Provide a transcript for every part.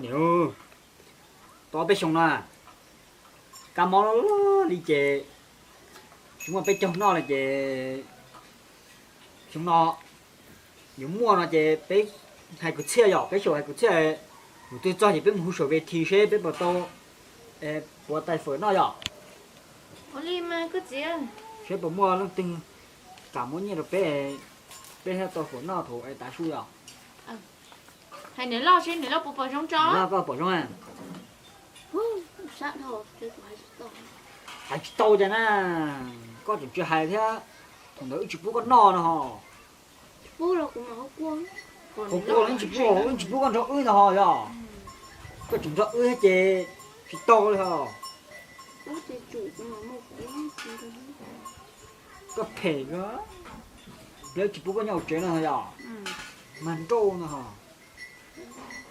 Niam, tau peb xyoo no kab mob loj li ces tsis muaj peb caug noj li ces xyoo no yuav muaj no ces peb hais kwv txhiaj yom, peb xyaum hais kwv txhiaj, mus twg txog ces peb mus hu saum ves thi seb peb puas tau, puas tais fawm noj yom. Seb puas muaj leej twg kam muab nyiaj rau peb, peb thiaj tau fawm noj thaum es tav su yom. Hais niam loj seb niam loj puas pom zoo tso. Niam loj koj pom zoo a? Hais tsis tau cas na, koj tseem tsis hais thiab, thaum ntawd wb tsis pub koj noj no ho. Qhov kuv los wb tsis pub, wb tsis pub koj nrog wb no ho yog. Koj tseem nrog wb thiab ces tsis tau li ho. Koj phem koj, wb tsis pub koj nyob hauv tsev no ho yog. Mag nrauj no ho.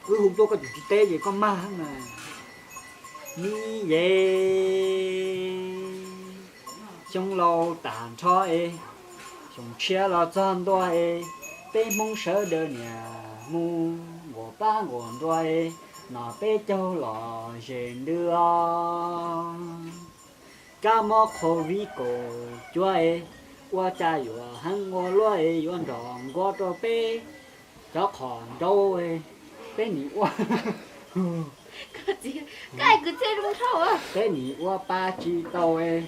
Wb hu tuaj koj tseem tsis teb ces koj mag na. Ni ye, xyoo laus tas nrho es, xyoo tshiab los txog ntua es, peb Hmoob sawv daws niam mus nquas pab nquas nruas es, no peb caug los ze ntws os. Kab mob COVID kaum cuaj es, ua cas yuav heev ua luaj es yuav nrog nkuaj rau peb cov qhov nraud es, peb nim ua, peb nim ua pa tsis tau es,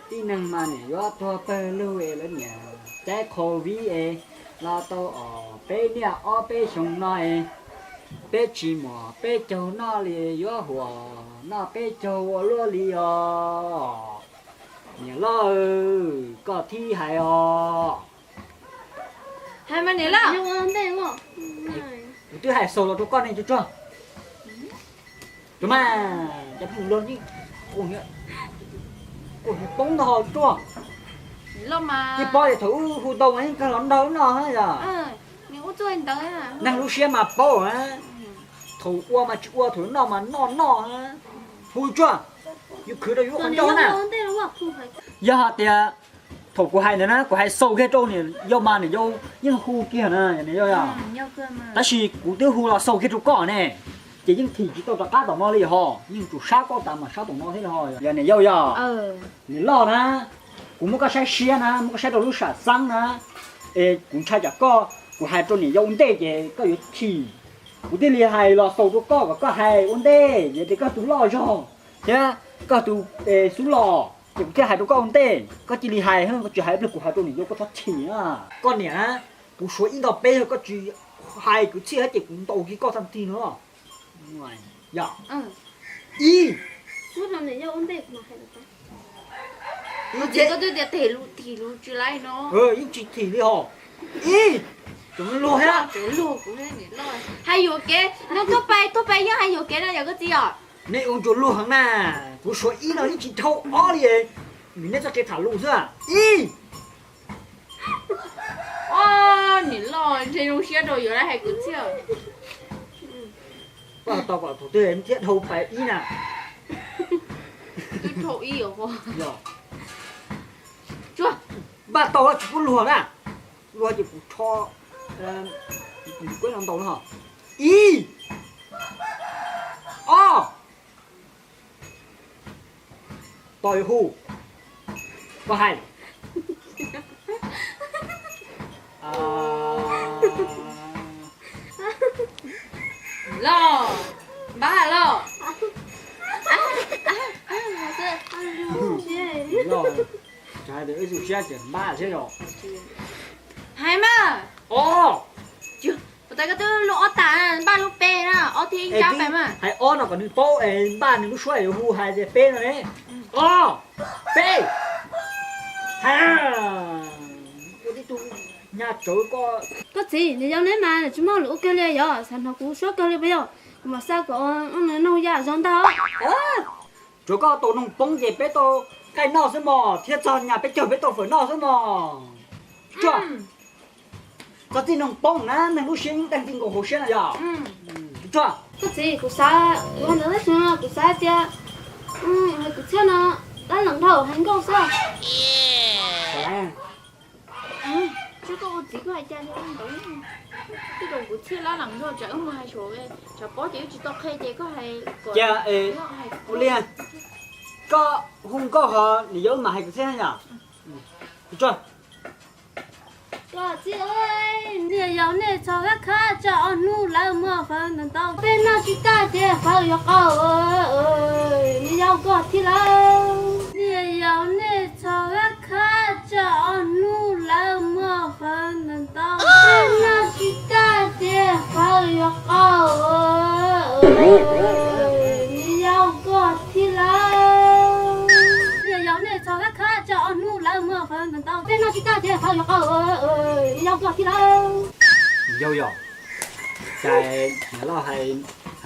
tib neeg mas niam yuav tuag pawg lug es lawv niam caib COVID es, los tau os peb niaj ob peb xyoo no es, peb tsis muaj peb caug noj li yuav huam noj peb caug ua luaj li os. Niam loj, koj thib hais os. Hais mas niam loj. Kuv twb hais xaus los rau koj ne, tsuag tsuag. Tsuag mas, cov phooj ywg yeej, kuv poob ntau tsuag. Yeej paub tias thaum wb hu tau mas yeej kawg los nrog noj yom. Neeg lub siab mas paub, thaum ua mas tsis ua, thaum noj mas noj noj. Hu tsuag, yus khwv rau yus lub qhov ncauj na. Yog hais tias thaum kuv hais ntawd na, kuv hais xaus kiag rau niam yau mas niam yau yeej hu kiag na, niam yau yog. Tab sis kuv twb hu los xaus kiag rau koj ne, ces yeej thim tsis tau rov qab tom no li ho, yeej tsum sab koj tas mas sab tom no thiab li ho. Yog niam yau yog, niam loj na, kuv muab koj saib siab na, muab koj saib rau lub sam xeeb na, es kuv ntshai tsam koj, kuv hais rau niam yau ua ntej ces koj yuav chim. Kuv thiaj li hais los xaus rau koj kom koj hais ua ntej, yog tias koj tus loj zog thiab koj tus xub los ces kuv thiaj hais rau koj ua ntej, koj cia li hais, koj tsis hais ib pliag kuv hais rau niam yau koj txhob chim na. Koj niam, kuv suav ib nto peb yog koj tsis hais kwv txhiaj ces kuv ntaus kiag koj tag nrho no. Yog, ib, yeej tsis thim li ho. Ib, tseem luag thiab. Hais yuam kev no, tuaj pais tuaj pais yeej hais yuam kev no yog koj txiv os. Nej ua ntsuag luag heev na, kuv suav ib no yeej tsis dhau ob li, vim nej txoj kev tham lus xwb. Ib, niam loj ntshe zoo siab rau yuav lawv hais kwv txhiaj. Npaj tau kom thaum twg thiaj dhau pais ib na. Twb dhau ib os. Npaj tau tsis pub luag na, luag ces kuv rho kuv kueb no ntaus na ho. Ib, ob, tos yuav hu, koj hais. Los, npaj los. Los, hais tias wb xu siab ces npaj thiab yog. Hais mas. Ob. Puas tas koj twb lub ob tas, npaj lub peb na, ob thiab ib ncab pais mas. Hais ob no kom nws paub es npaj nws lub suab yuav hu hais tias peb no ne. Ob, peb. Hais, ua tib tug nyab tsawv koj. Koj txiv, nws yau neb mas tsis muaj lus ua kiag li yog, xav hnov kuv suab kawg li puas yog? Kuv mam xa kom nws noog yam zoo ntag. Tsuav koj tau noog poob ces peb tau nqaij noj xwb mog, thiab txog nyas peb caug peb tau fawm noj xwb mog. Tsuag, txog txij noog poob na, neeg lub siab yeej deeg ti nkaus hauv siab no yog. Tsuag, koj txiv, kuv xav, kuv hais ntawd tab sis kuv xav tias hais kwv txhiaj no dab lees dhau hais nkauj xwb. Tsuag, koj ua txiv koj hais cas li ntawd. Twb rau kuv txhiaj lab lees nrog tsam wb mus hais saum, tsam paub ces wb tsis tau qhia ces koj hais kom. Cia, ua li, koj hu nkauj ho nws yuav wb mam hais kwv txhiaj yom. Tso. Koj txiv, niam yau nej txhom kab khab tsam ob hnub lawm muaj fawm ntau ntau, peb noj tsis tag ces fawm yuav qau. Niam yau koj txiv lawm, niam yau nej txhom kab khab tsam ob hnub lawm muaj fawm ntau ntau, peb noj tsis tag ces fawm yuav qau. Niam yau koj txiv lawm, niam yau nej txhom kab khab tsam ob hnub lawm muaj fawm ntau ntau, peb noj tsis tag ces fawm yuav qau. Niam yau koj txiv lawm. Yau yom, cas niam loj hais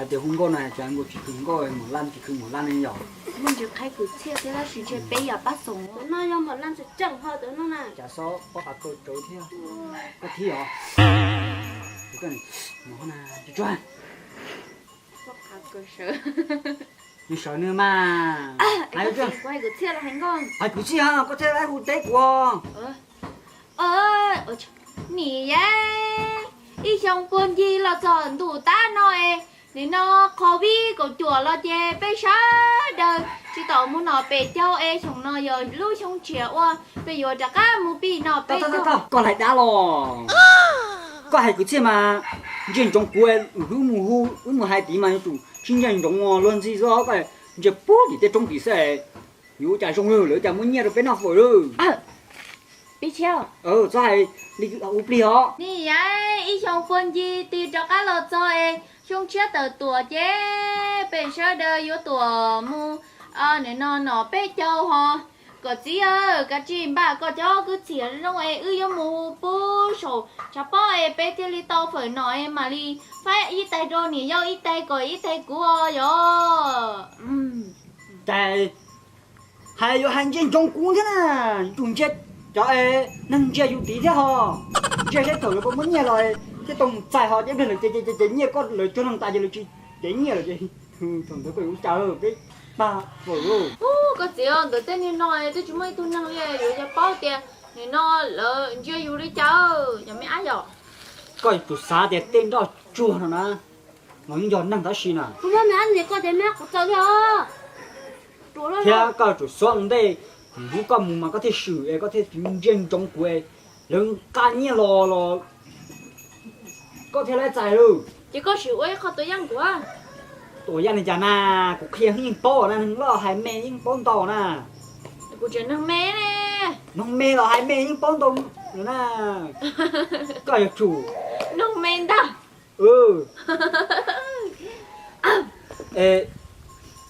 tias hu nkauj no cas nkauj tsis khw nkauj, mom laj tsis khw mom laj ne yom. Muaj ntsis qhaib kwv txhiaj thiab tab sis ntshe peb yam pab xoom no yog mom laj tseem tseem ho tau no na. Cas xob pob qa kaw tsawv thiab. Koj thiab os. Kuv koj nim no na, tsuag tsuag. Nws sawv nws mas. Hais kwv txhiaj los hais nkauj? Hais kwv txhiaj, koj thiaj li hu teb kuv. Niam yau, ib xyoo puag ncig los txog ntu tab no es, nim no qhov vib kaum cuam los ces peb sawv daws tsis tau mus nom pem caug es xyoo no yog lub xyoo tshiab uas peb yuav rov qab mus pib nom pem caug. Koj laig dab los? Koj hais kwv txhiaj mas ntsia ntsoov kuv, wb mus hu, wb mus hais tid mas yuav tsum tsis ntsia ntsoov luag ntxhi xwb, koj ntsia puag tim tej roob tid xwb. Yuav ua cas zoo lawm, cas muaj nyiaj rau peb noj fawm lawm. Pib chim, txhob hais li hu plig os. Niam yau, ib xyoo puag ncig tig rov qab los txog es xyoo tshiab tawm tuaj ces peb sawv daws yuav tuaj mus nim no nom peb caug ho. Koj txiv, kav tsij npaj koj cov kwv txhiaj zoo es wb yuav mus pub saum tshav pob es peb thiaj li tau fawm no es mam li faib ib tais rau niam yau ib tais kom ib tais kuv os yom. Cas hais yuav hais ntsia ntsoov kuv thiab na, yuav tsum ntsia cov neeg ntsia yus tid thiab ho. Ntsia saib thaum lawv puas muaj nyiaj los thiaj tau mus txais ho, ces ib pliag lawv cev cev nyiaj koj lawv cuag neeg tas ces lawv tsis cev nyiaj lawm ces thaum ntawd koj yuav ua cas peb pag fawm lauj. Koj txiv, ntawm tej niag no twb tsis muaj ib tug neeg li yuav yog paub tias nim no lawv ntsia yus li cas, yog me ab yom. Koj yuav tsum xav tias tej nroj tsuag no na, los yeej yog neeg tab sis na. Kuv muab me ab niam koj tias me ab kuv txawv li os. Thiab koj yuav tsum xuav ntej, hnub koj mus mas koj thiaj swm es koj thiaj ntsia ntsoov kuv, lawv nqa nyiaj los los koj thiaj li txais lawm. Ces koj sim ua ib qho tua yaj kuv. Tua yaj li cas mas kuv qhia yeej paub na, neeg loj hais me yeej paub ntau na. Kuv tseem noog me ne. Noog me los hais me yeej paub ntau na. Koj yuav tsum noog me ntag.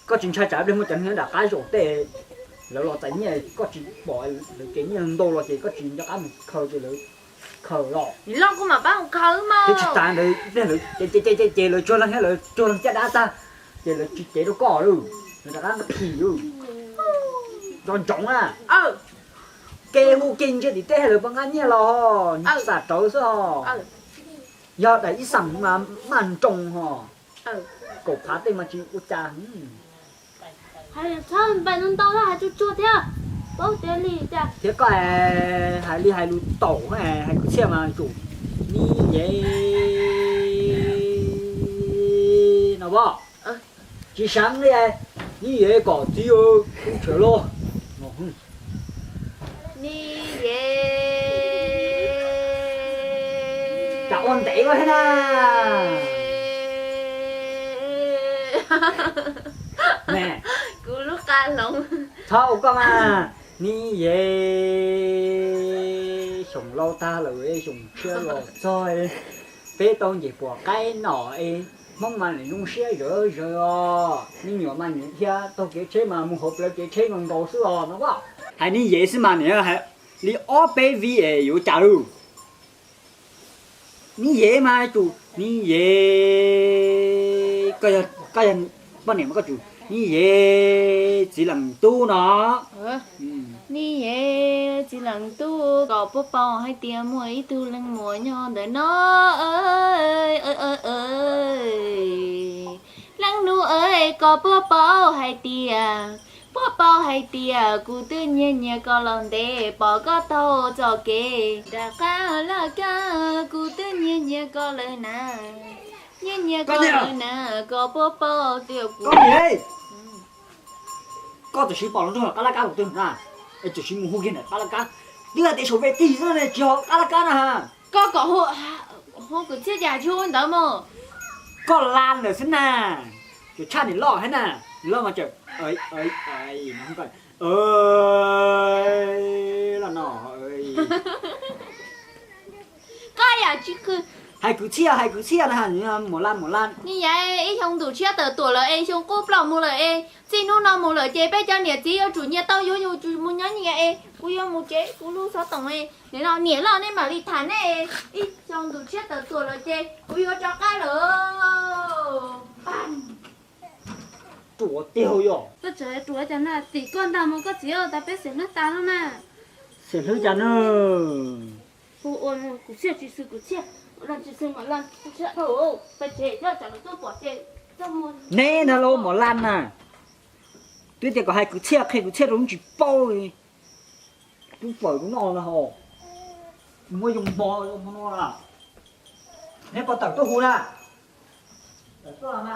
Koj tsis ntshai tsam ib pliag muaj cov neeg nram qab zaum tej lawv los txais nyiaj koj tsis pom lawv cev nyiaj ntau los ces koj tsis nco qab mus khaws ces lawv khaws los. Nim loj kuj mam pab mus khaws mas. Thiab tsis tas ntawd ib pliag lawv ces ces lawv cuag leej thiab lawv cuag leej caj dab tag ces lawv tsis cev rau koj lawm, lawv rov qab phim lawm. Nco ntsoov na. Kev hu kev ntsia tim tej lawv puas nqa nyiaj los, xam rawv xwb os. Yog daim ib xam mas maj nroos ho, kaum phav tej mas tsis ua cas. Hais txhob npaim ntau ntau, hais tsuag tsuag thiab, paub tias li cas. Thiab koj hais li hais lus taum, hais kwv txhiaj mas tsum ni ye no as. Tsis sab li, ni ye kom txiv tub tshav los. Ni ye. Cas ua ntev ua thiab na. Kuv lub qa hloov. Txhob ua koj mas, ni ye. Xyoo laus tag lawm, xyoo tshiab los txog, peb tau nce puas qaib nom es Hmoob mas nim zoo siab zawv zawv os. Me nyuam mas nim dhia taug kev tsheb mas mus hauv plawv kev tsheb nkaus nkaus xwb os no. Hais ni ye xwb mas nim li ob peb vib es yuav cas lawm. Ni ye mas tsum ni ye. Koj yog poj niam mas koj tsum ni ye txiv leej tub no. Ni ye txiv leej tub, koj puas paub hais tias muaj ib tug leej muam nyob ntawm no? Leej nus, koj puas paub hais tias Puab paub hais tias kuv twb nyiag nyiag koj los ntev, pom koj taug txoj kev. Nram qab laj kab kuv twb nyiag nyiag koj lawm na, nyiag nyiag koj lawm na, koj puab paub tias kuv. Koj niam, koj tam sim pom los nrog qab laj kab tus twg na, es tam sim mus hu kiag ntawm qab laj kab, twb hais tias saum ves tig xwb ne, tsis yog qab laj kab na ha. Koj kom hu kwv txhiaj cas tsis hu ntawd mog. Koj la ntawd xwb na, tseem tshaj niam loj thiab na, niam loj mas tseem loj no. Koj yam tsis, hais kwv txhiaj, hais kwv txhiaj na, mos laj mos laj. Ni yam ib xyoo ntuj tshiab tawm tuam lawm es xyoo qub ploj mus lawm es txij hnub no mus lawm ces peb cov niam txiv yuav tsum nyias tau yuav yus tsum mus nyob nyias es kuv yuav mus tsev kuv lub xov toom es nim no niam loj nej mam li tham nej, ib xyoo ntuj tshiab tawm tuam lawm ces kuv yuav rov qab lawm. Ruam tiag yog. Koj tseem ruam cas na, tim koj ntag mus koj txiv, tas peb xeem hlwb tas no na. Xeem hlwb cas na? Hu ua kwv txhiaj tsis xwm kwv txhiaj, ua laj tsis xwm mam laj, peb tsev nyob tsam lawv tuaj pom ces neb ntag lauj mos laj na. Twb tias kom hais kwv txhiaj qhia kwv txhiaj rau lub tsis paub li. Tub fawm rau noj na ho. Muab yoo npo zoo no na. Neb puas tawm tuaj hu na? Tawm tuaj na.